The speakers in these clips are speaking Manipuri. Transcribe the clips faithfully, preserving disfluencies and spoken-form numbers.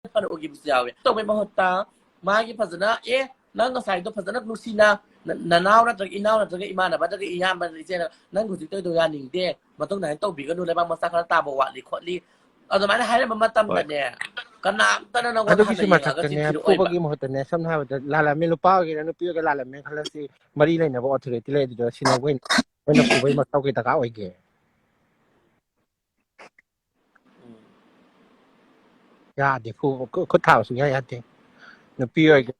ꯐꯅ ꯎꯈꯤꯕꯁꯨ ꯌꯥꯎꯋꯦ꯫ ꯇꯧꯕꯩ ꯃꯍꯨꯠꯇ ꯃꯥꯒꯤ ꯐꯖꯅ, "ꯑꯦ, ꯅꯪ ꯉꯁꯥꯏꯗꯣ ꯐꯖꯅ ꯅꯨꯡꯁꯤꯅ ꯅ-, ꯅꯅꯥꯎ ꯅꯠꯇ꯭ꯔꯒ ꯏꯅꯥꯎ ꯅꯠꯇ꯭ꯔꯒ ꯏꯃꯥꯟꯅꯕ ꯅꯠꯇ꯭ꯔꯒ ꯏꯌꯥꯝꯕ ꯅꯠꯇ꯭ꯔꯒ ꯏꯆꯦꯅ ꯅꯪ ꯍꯧꯖꯤꯛ ꯇꯧꯔꯤꯗꯣ ꯌꯥꯅꯤꯡꯗꯦ, ꯃꯇꯨꯡꯗ ꯍꯥꯏꯅ ꯇꯧꯕꯤꯒꯅꯨ, ꯂꯩꯕꯥꯛ ꯃꯆꯥ ꯈꯔ ꯇꯥꯕ ꯋꯥꯠꯂꯤ ꯈꯣꯠꯂꯤ"꯫ ꯑꯗꯨꯃꯥꯏꯅ ꯍꯥꯏꯔꯝꯕ ꯃꯇꯝꯗꯅꯦ, ꯀꯅꯥꯝꯇꯅ ꯅꯪꯉꯣꯟꯗ ꯑꯗꯨꯒꯤꯁꯨ ꯍꯟꯅ ꯌꯦꯡꯉꯒ ꯃꯊꯛꯇꯅꯦ, ꯆꯤꯡꯊꯤꯔꯛꯑꯣꯏꯕ꯫ ꯐꯨꯕꯒꯤ ꯃꯍꯨꯠꯇꯅꯦ, ꯁꯝꯅ ꯍꯥꯏꯔꯕꯗ ꯂꯥꯜꯂꯝꯃꯦ, ꯅꯨꯄꯥ ꯑꯣꯏꯒꯦꯔꯥ ꯅꯨꯄꯤ ꯑꯣꯏꯒꯦꯔꯥ ꯂꯥꯜꯂꯝꯃꯦ ꯈꯜꯂꯁꯤ, ꯃꯔꯤ ꯂꯩꯅꯕ authority ꯂꯩ, ꯑꯗꯨꯗ ꯁꯤꯟꯅꯧ ꯀꯩꯅꯣ꯫ ꯃꯣꯏꯅ ꯐꯨꯕꯒꯤ ꯃꯊꯧ ꯀꯩ ꯗꯔꯀꯥꯔ ꯑꯣꯏꯒꯦ? ꯌꯥꯗꯦ, ꯐꯨꯕ, ꯈꯨ-, ꯈꯨꯠ ꯊꯥꯕ ꯁꯨꯡꯌꯥ ꯌꯥꯗꯦ꯫ ꯅꯨꯄꯤ ꯑꯣꯏꯒꯦ-,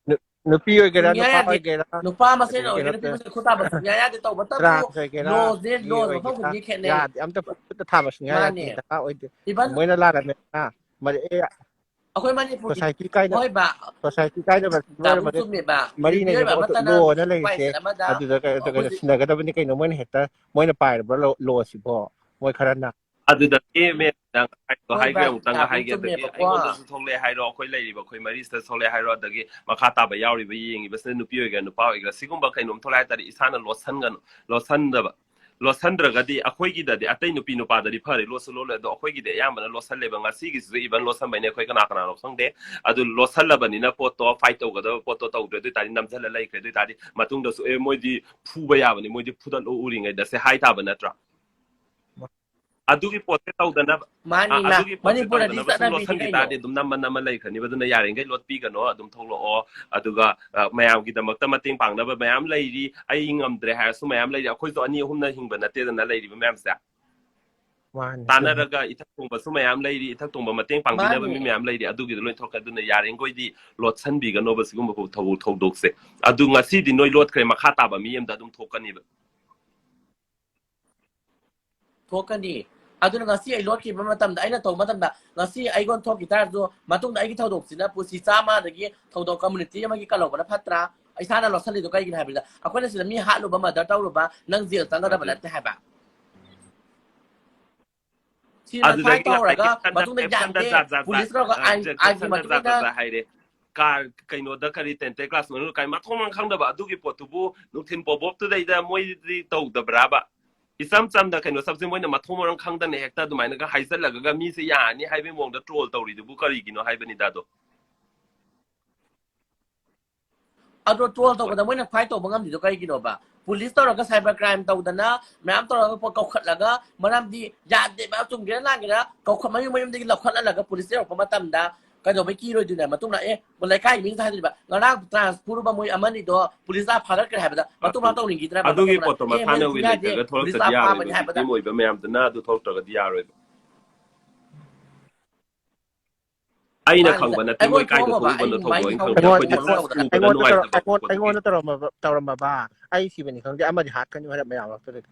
ꯅꯨ-, ꯅꯨꯄꯤ ꯑꯣꯏꯒꯦꯔꯥ, ꯁꯨꯡꯌꯥ ꯅꯨꯄꯥ ꯌꯥꯗꯦ꯫ ꯑꯣꯏꯒꯦꯔꯥ, ꯅꯨꯄꯥ ꯃꯁꯦꯟ ꯑꯗꯒꯤ ꯑꯣꯏꯒꯦꯔꯥ ꯀꯩꯅꯣ, ꯅꯨꯄꯤ ꯃꯁꯦꯟ ꯈꯨꯠ ꯊꯥꯕ ꯁꯨꯡꯌꯥ ꯌꯥꯗꯦ꯫ ꯇꯧꯕꯇꯕꯨ trans ꯑꯣꯏꯒꯦꯔꯥ, ꯂꯣꯁꯦ, gay ꯂꯣꯁ ꯃꯐꯝ ꯑꯣꯏꯒꯦꯔꯥ, ꯈꯨꯗꯤꯡꯒꯤ ꯈꯦꯠꯅꯩ꯫ ꯌꯥꯗꯦ, ꯑꯝꯇ ꯈꯨꯠꯇ ꯊꯥꯕ ꯁꯨꯡꯌꯥ ꯌꯥꯗꯦ, ꯃꯥꯅꯦ꯫ ꯗꯔꯀꯥꯔ ꯑꯣꯏꯗꯦ꯫ Even ꯃꯣꯏꯅ ꯂꯥꯜꯂꯝꯃꯦ, ꯑꯥ, ꯃꯔꯤ-, ꯑꯦ, ꯑꯩꯈꯣꯏ ꯃꯅꯤꯄꯨꯔꯒꯤ, society ꯀꯥꯏꯅ, ꯍꯣꯏ ꯕꯥ, society ꯀꯥꯏꯅꯕ ꯗꯥꯕꯨꯡ ꯂꯣꯏꯔꯕꯅꯦ꯫ ꯆꯨꯝꯃꯦꯕ꯫ ꯃꯔꯤ ꯅꯨꯄꯤ ꯑꯣꯏꯕ ꯂꯩꯅꯕ ꯑꯃꯠꯇꯅ ꯂꯣ ꯑꯅ ꯂꯩꯔꯤꯁꯦ, ꯄꯥꯏꯖꯔꯝꯃꯗ ꯑꯗꯨꯗ ꯀꯩꯅꯣ, ꯀꯩꯅꯣ, ꯍꯧꯖꯤꯛ ꯁꯤꯟꯅꯒꯗꯕꯅꯤ ꯀꯩꯅꯣ, ꯃꯣꯏꯅ ꯍꯦꯛꯇ, ꯃꯣꯏꯅ ꯄꯥꯏꯔꯕ꯭ꯔꯥ ꯂꯣ, ꯂꯣ ꯑꯁꯤꯕꯣ? ꯃꯣꯏ ꯈꯔꯅ꯫ ꯑꯗꯨꯗꯒꯤ ꯃꯦꯝ, ꯅꯪ ꯍꯥꯏꯗꯣ ꯍꯣꯏ ꯍꯥꯏꯒꯦ, ꯕꯥ, ꯑꯃꯨꯛꯇꯪꯒ ꯗꯥꯕꯨꯡ ꯍꯥꯏꯒꯦ꯫ ꯑꯗꯒꯤ ꯆꯨꯝꯃꯦꯕꯀꯣ꯫ ꯑꯩꯉꯣꯟꯗꯁꯨ ꯊꯣꯛꯂꯛꯑꯦ ꯍꯥꯏꯔꯣ, ꯑꯩꯈꯣꯏ ꯂꯩꯔꯤꯕ, ꯑꯩꯈꯣꯏ ꯃꯔꯤꯁꯤꯗ ꯊꯣꯛꯂꯛꯑꯦ ꯍꯥꯏꯔꯣ, ꯑꯗꯒꯤ ꯃꯈꯥ ꯇꯥꯕ ꯌꯥꯎꯔꯤꯕ ꯌꯦꯡꯉꯤꯕꯁꯤꯅ ꯅꯨꯄꯤ ꯑꯣꯏꯒꯦꯔꯥ ꯅꯨꯄꯥ ꯑꯣꯏꯒꯦꯔꯥ, ꯁꯤꯒꯨꯝꯕ ꯀꯩꯅꯣꯝ ꯊꯣꯛꯂꯛꯑꯦ ꯍꯥꯏ ꯇꯥꯔꯗꯤ ꯏꯁꯥꯅ ꯂꯣꯠꯁꯟꯒꯅꯨ, ꯂꯣꯠꯁꯟꯗꯕ, ꯂꯣꯠꯁꯟꯗ꯭ꯔꯒꯗꯤ ꯑꯩꯈꯣꯏꯒꯤꯗꯗꯤ, ꯑꯇꯩ ꯅꯨꯄꯤ ꯅꯨꯄꯥꯗꯗꯤ ꯐꯔꯦ, ꯂꯣꯠꯁꯨ ꯂꯣꯠꯂꯣꯏ, ꯑꯗꯣ ꯑꯩꯈꯣꯏꯒꯤꯗꯤ ꯑꯌꯥꯝꯕꯅ ꯂꯣꯠꯁꯜꯂꯦꯕ꯫ ꯉꯁꯤꯒꯤꯁꯤꯁꯨ even ꯂꯣꯠꯁꯟꯕꯩꯅꯦ, ꯑꯩꯈꯣꯏ ꯀꯅꯥ ꯀꯅꯥꯅꯣ ꯈꯪꯗꯦ꯫ ꯑꯗꯨ ꯂꯣꯠꯁꯜꯂꯕꯅꯤꯅ ꯄꯣꯠꯇꯣ fight ꯇꯧꯒꯗꯕ ꯄꯣꯠꯇꯣ ꯇꯧꯗ꯭ꯔꯦ꯫ ꯑꯗꯨ ꯑꯣꯏ ꯇꯥꯔꯗꯤ ꯅꯝꯁꯤꯜꯂ ꯂꯩꯈ꯭ꯔꯦ꯫ ꯑꯗꯨ ꯑꯣꯏ ꯇꯥꯔꯗꯤ ꯃꯇꯨꯡꯗꯁꯨ, "ꯑꯦ, ꯃꯣꯏꯗꯤ ꯐꯨꯕ ꯌꯥꯕꯅꯤ, ꯃꯣꯏꯗꯤ ꯐꯨꯗꯠꯂꯣ ꯎꯔꯤꯉꯩꯗꯁꯦ" ꯍꯥꯏ ꯇꯥꯕ ꯅꯠꯇ꯭ꯔꯥ? ꯑꯗꯨꯒꯤ ꯄꯣꯠꯁꯦ ꯇꯧꯗꯅꯕ, ꯃꯥꯅꯤ, ꯑ, ꯃꯥ-, ꯑꯗꯨꯒꯤ ꯄꯣꯠꯁꯦ ꯃꯅꯤꯄꯨꯔꯗꯗꯤ ꯇꯧꯗꯅꯕ ꯁꯨꯝ ꯆꯠꯅꯕꯤꯅꯤ ꯂꯣꯠꯁꯟꯈꯤ ꯀꯩꯅꯣ꯫ ꯇꯥꯔꯗꯤ ꯑꯗꯨꯝ ꯅꯝꯃ ꯅꯝꯃ ꯂꯩꯈ꯭ꯔꯅꯤꯕ꯫ ꯑꯗꯨꯅ ꯌꯥꯔꯤꯈꯩ ꯂꯣꯠꯄꯤꯒꯅꯣ, ꯑꯗꯨꯝ ꯊꯣꯛꯂꯛꯑꯣ꯫ ꯑꯗꯨꯒ, ꯑ, ꯃꯌꯥꯝꯒꯤꯗꯃꯛꯇ ꯃꯇꯦꯡ ꯄꯥꯡꯅꯕ ꯃꯌꯥꯝ ꯂꯩꯔꯤ꯫ ꯑꯩ ꯉꯝꯗ꯭ꯔꯦ ꯍꯥꯏꯔꯁꯨ ꯃꯌꯥꯝ ꯂꯩꯔꯤ꯫ ꯑꯩꯈꯣꯏꯁꯨ ꯑꯅꯤ ꯑꯍꯨꯝꯅ ꯍꯤꯡꯕ ꯅꯠꯇꯦꯗꯅ ꯂꯩꯔꯤꯕ ꯃꯌꯥꯝꯁꯦ꯫ ꯃꯥꯅꯤ, ꯆꯨꯝꯃꯤ꯫ ꯇꯥꯟꯅꯔꯒ ꯏꯊꯛ ꯊꯣꯡꯕꯁꯨ ꯃꯌꯥꯝ ꯂꯩꯔꯤ, ꯏꯊꯛ ꯊꯣꯡꯕ ꯃꯇꯦꯡ ꯄꯥꯡꯕꯤꯅꯕ ꯃꯤ ꯃꯥꯅꯤ꯫ ꯃꯌꯥꯝ ꯂꯩꯔꯤ꯫ ꯑꯗꯨꯒꯤꯗꯣ ꯂꯣꯏ ꯊꯣꯛꯂꯛꯀꯦ꯫ ꯑꯗꯨꯅ ꯌꯥꯔꯤꯈꯣꯏꯗꯤ ꯂꯣꯠꯁꯟꯕꯤꯒꯅꯣꯕ ꯁꯤꯒꯨꯝꯕ ꯊꯧ-, ꯊꯧꯗꯣꯛꯁꯦ꯫ ꯑꯗꯨ ꯉꯁꯤꯗꯤ ꯅꯣꯏ ꯂꯣꯠꯈ꯭ꯔꯦ, ꯃꯈꯥ ꯇꯥꯕ ꯃꯤ ꯑꯃꯗ ꯑꯗꯨꯝ ꯊꯣꯛꯀꯅꯤꯕ꯫ ꯊꯣꯛꯀꯅꯤ꯫ ꯑꯗꯨꯅ ꯉꯁꯤ ꯑꯩ ꯂꯣꯠꯈꯤꯕ ꯃꯇꯝꯗ, ꯑꯩꯅ ꯇꯧꯕ ꯃꯇꯝꯗ, ꯉꯁꯤ ꯑꯩꯉꯣꯟꯗ ꯊꯣꯛꯈꯤ ꯇꯥꯔꯁꯨ, ꯃꯇꯨꯡꯗ ꯑꯩꯒꯤ ꯊꯧꯗꯣꯛꯁꯤꯅ ꯄꯨꯟꯁꯤ ꯆꯥꯝꯃ ꯑꯗꯒꯤ ꯊꯧꯗꯣꯛ community ꯑꯃꯒꯤ ꯀꯜꯍꯧꯕꯅ ꯐꯠꯇ꯭ꯔꯥ? ꯏꯁꯥꯅ ꯂꯣꯠꯁꯤꯜꯂꯤꯗꯣ ꯀꯩꯒꯤꯅꯣ ꯍꯥꯏꯕꯗ, ꯑꯩꯈꯣꯏꯅ ꯁꯤꯗ ꯃꯤ ꯍꯥꯠꯂꯨꯕ, murder ꯇꯧꯔꯨꯕ, ꯅꯪ ꯖꯦꯜ ꯆꯪꯒꯗꯕ ꯑꯗꯨ ꯅꯠꯇꯦ ꯍꯥꯏꯕ꯫ ꯁꯤꯅ ꯑꯗꯨꯗꯒꯤ fight ꯇꯧꯍꯧꯔꯒ ꯑꯦꯛꯁꯟꯗ, ꯃꯇꯨꯡꯗ ꯑꯦꯛꯁꯟꯗ ꯌꯥꯗꯦ, ꯖꯥꯠ ꯖꯥꯠ ꯖꯥꯠ, ꯄꯨꯂꯤꯁ ꯀꯧꯔꯒ ꯑ, ꯑꯥꯏꯟ, ꯑꯥꯏꯟꯒꯤ ꯖꯦꯛꯁꯟꯗ ꯃꯇꯨꯡ ꯖꯥꯠ ꯏꯟꯅ ꯖꯥꯠ ꯖꯥꯠ ꯍꯥꯏꯔꯦ꯫ ꯀꯥꯔ ꯀꯩꯅꯣꯗ ꯀꯔꯤ ꯇꯦꯟꯇꯦ ꯀ꯭ꯂꯥꯁ ꯃꯅꯨꯡꯗ ꯀꯥꯏ ꯃꯊꯣꯡ ꯃꯔꯝ ꯈꯪꯗꯕ ꯑꯗꯨꯒꯤ ꯄꯣꯠꯇꯨꯕꯨ ꯅꯨꯡꯊꯤꯟ ꯄꯣꯕꯣꯞꯇꯨꯗꯩꯗ ꯃꯣꯏꯗꯤ ꯇꯧꯗꯕ꯭ꯔꯥꯕ? ꯏꯆꯝ ꯆꯝꯅ ꯀꯩꯅꯣ ꯆꯞꯁꯦ ꯃꯣꯏꯅ ꯃꯊꯣꯡ ꯃꯔꯝ ꯈꯪꯗꯅ ꯍꯦꯛꯇ ꯑꯗꯨꯃꯥꯏꯅꯒ ꯍꯥꯏꯖꯜꯂꯒ ꯃꯤꯁꯦ ꯌꯥꯔꯅꯤ ꯍꯥꯏꯕꯒꯤ ꯃꯑꯣꯡꯗ ꯇ꯭ꯔꯣꯜ ꯇꯧꯔꯤꯗꯨꯕꯨ ꯀꯔꯤꯒꯤꯅꯣ ꯍꯥꯏꯕꯅꯤꯗ ꯑꯗꯣ꯫ ꯑꯗꯣ ꯇ꯭ꯔꯣꯜ ꯇꯧꯕꯗ ꯃꯣꯏꯅ ꯐꯥꯏꯠ ꯇꯧꯕ ꯉꯝꯗ꯭ꯔꯤꯗꯣ ꯀꯩꯒꯤꯅꯣꯕ? ꯄꯨꯂꯤꯁ ꯇꯧꯔꯒ ꯁꯥꯏꯕꯔ ꯀ꯭ꯔꯥꯏꯝ ꯇꯧꯗꯅ ꯃꯌꯥꯝ ꯇꯧꯔꯒ ꯄꯣꯠ ꯀꯧꯈꯠꯂꯒ ꯃꯔꯝꯗꯤ ꯌꯥꯗꯦꯕ, ꯆꯨꯝꯒꯦꯔꯥ ꯂꯥꯟꯒꯦꯔꯥ ꯀꯧꯈꯠ ꯃꯌꯨꯝ ꯃꯌꯨꯝꯗꯒꯤ ꯂꯧꯈꯠꯍꯜꯂꯒ ꯄꯨꯂꯤꯁ ꯌꯧꯔꯛꯄ ꯃꯇꯝꯗ ꯀꯩꯗꯧꯕꯩ ꯀꯤꯔꯣꯏꯗꯣꯏꯅꯣ? ꯃꯇꯨꯡꯗ ꯑꯦ ꯂꯩꯀꯥꯏꯒꯤ ꯃꯤꯁꯤꯡꯗ ꯍꯥꯏꯗꯣꯏꯕ, ꯉꯔꯥꯡ ꯇ꯭ꯔꯥꯟꯁ ꯐꯨꯔꯨꯕ ꯃꯣꯏ ꯑꯃꯅꯤꯗꯣ ꯄꯨꯂꯤꯁꯅ ꯐꯥꯒꯠꯈ꯭ꯔꯦ ꯍꯥꯏꯕꯗ ꯃꯇꯨꯡ ꯃꯅꯥꯎ ꯇꯧꯅꯤꯡꯈꯤꯗ꯭ꯔꯕ? ꯑꯗꯨꯒꯤ ꯃꯇꯨꯡ ꯃꯅꯥꯎ ꯄꯣꯠꯇꯣ ꯑꯦ ꯃꯁꯥꯅ ꯃꯣꯏꯅ ꯆꯨꯝ ꯌꯥꯗꯦ, ꯋꯤꯂꯤꯡꯗꯒ ꯄꯨꯂꯤꯁꯅ ꯊꯣꯛꯂꯛꯇ꯭ꯔꯗꯤ ꯌꯥꯔꯣꯏꯕ꯫ ꯐꯥꯕꯅꯤ ꯍꯥꯏꯕꯗ ꯚꯤꯛꯇꯤꯝ ꯑꯣꯏꯕ ꯃꯌꯥꯝꯗꯨꯅ ꯑꯗꯨ ꯊꯣꯛꯂꯛꯇ꯭ꯔꯒꯗꯤ ꯌꯥꯔꯣꯏꯕ꯫ ꯑꯩꯅ ꯃꯥꯅꯤꯗ꯫ ꯈꯪꯕ ꯅꯠꯇꯦ ꯃꯣꯏ ꯑꯩꯉꯣꯟꯗ ꯀꯥꯏꯗ ꯊꯣꯛꯑꯝꯃꯕ, ꯊꯣꯛꯎꯕꯅꯣ ꯑꯩ ꯊꯣꯛꯄ ꯃꯥꯏ ꯑꯩꯅ ꯊꯣꯛꯑꯝꯃꯕ ꯈꯪꯗꯦ꯫ ꯑꯩꯉꯣꯟꯗ ꯑꯩꯈꯣꯏꯗꯤ ꯑꯩꯉꯣꯟ- ꯐꯨꯕꯗ ꯑꯩꯉꯣꯟꯗ ꯅꯨꯡꯉꯥꯏꯇꯕ ꯑꯩꯉꯣꯟ- ꯄꯣꯠꯇꯨꯒꯤ ꯑꯩꯉꯣꯟꯗ ꯇꯧꯔꯝꯃꯕ ꯇꯧꯔꯝꯃꯕ ꯑꯩ ꯁꯤꯕꯅꯤ ꯈꯪꯗꯦ, ꯑꯃꯗꯤ ꯍꯥꯠꯀꯅꯤ ꯍꯥꯏꯔꯞ ꯃꯌꯥꯝ ꯃꯔꯛꯇꯨꯗꯒꯤ꯫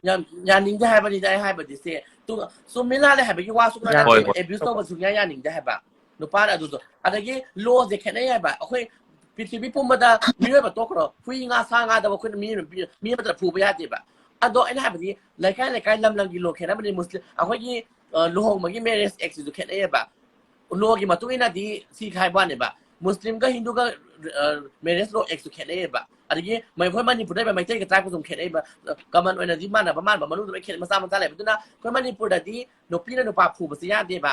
ꯌꯥꯝ ꯌꯥꯅꯤꯡꯗꯦ ꯍꯥꯏꯕꯅꯤꯗ ꯑꯩ ꯍꯥꯏꯕꯗꯤ ꯁꯦ꯫ ꯇꯨ- ꯆꯨꯝꯃꯤ ꯂꯥꯜꯂꯦ ꯍꯥꯏꯕꯒꯤ ꯋꯥꯁꯨ ꯅꯠꯇꯦ, ꯍꯣꯏ, ꯑꯦꯕ꯭ꯌꯨꯁ ꯇꯧꯕ ꯁꯨꯡꯌꯥ ꯌꯥꯅꯤꯡꯗꯦ ꯍꯥꯏꯕ꯫ ꯅꯨꯄꯥꯅ ꯑꯗꯨꯗꯣ ꯑꯗꯒꯤ ꯂꯣꯁꯦ ꯈꯦꯠꯅꯩ ꯍꯥꯏꯕ꯫ ꯑꯩꯈꯣꯏ ꯄ꯭ꯔꯤꯊꯤꯕꯤ ꯄꯨꯝꯕꯗ ꯃꯤꯑꯣꯏꯕ ꯇꯣꯛꯈ꯭ꯔꯣ, ꯍꯨꯏ ꯉꯥ ꯁꯥ ꯉꯥꯗꯕ ꯑꯩꯈꯣꯏꯅ ꯃꯤ ꯃꯤ ꯑꯃꯗ ꯐꯨꯕ ꯌꯥꯗꯦꯕ꯫ ꯑꯗꯣ ꯑꯩꯅ ꯍꯥꯏꯕꯗꯤ ꯂꯩꯀꯥꯏ ꯂꯩꯀꯥꯏ ꯂꯝ ꯂꯝꯒꯤ ꯂꯣ ꯈꯦꯠꯅꯕꯅꯤ꯫ ꯃꯨꯁꯂꯤꯝ ꯑꯩꯈꯣꯏꯒꯤ ꯑ, ꯂꯨꯍꯣꯡꯕꯒꯤ ꯃꯦꯔꯦꯖ ꯑꯦꯛꯁꯤꯁꯨ ꯈꯦꯠꯅꯩꯌꯦꯕ꯫ ꯂꯣꯒꯤ ꯃꯇꯨꯡ ꯏꯟꯅꯗꯤ ꯁꯤ ꯍꯥꯏꯕ ꯋꯥꯅꯦꯕ꯫ ꯃꯨꯁꯂꯤꯝꯒ ꯍꯤꯟꯗꯨꯒ ꯃꯦꯔꯦꯖ ꯂꯣ ꯑꯦꯛꯁꯁꯨ ꯈꯦꯠꯅꯩꯌꯦꯕ꯫ ꯑꯗꯒꯤ ꯃ- ꯑꯩꯈꯣꯏ ꯃꯅꯤꯄꯨꯔꯗ ꯂꯩꯕ ꯃꯩꯇꯩꯒ ꯇ꯭ꯔꯥꯏꯕꯀꯁꯨ ꯈꯦꯠꯅꯩꯕ꯫ ꯀꯃꯟ ꯑꯣꯏꯅꯗꯤ ꯃꯥꯟꯅꯕ ꯃꯥꯟꯕ ꯃꯅꯨꯡꯗ ꯂꯣꯏ ꯈꯦꯠꯅꯩ, ꯃꯆꯥ ꯃꯆꯥ ꯂꯩꯕ꯫ ꯑꯗꯨꯅ ꯑꯩꯈꯣꯏ ꯃꯅꯤꯄꯨꯔꯗꯗꯤ ꯅꯨꯄꯤꯅ ꯅꯨꯄꯥ ꯐꯨꯕꯁꯤ ꯌꯥꯗꯦꯕ꯫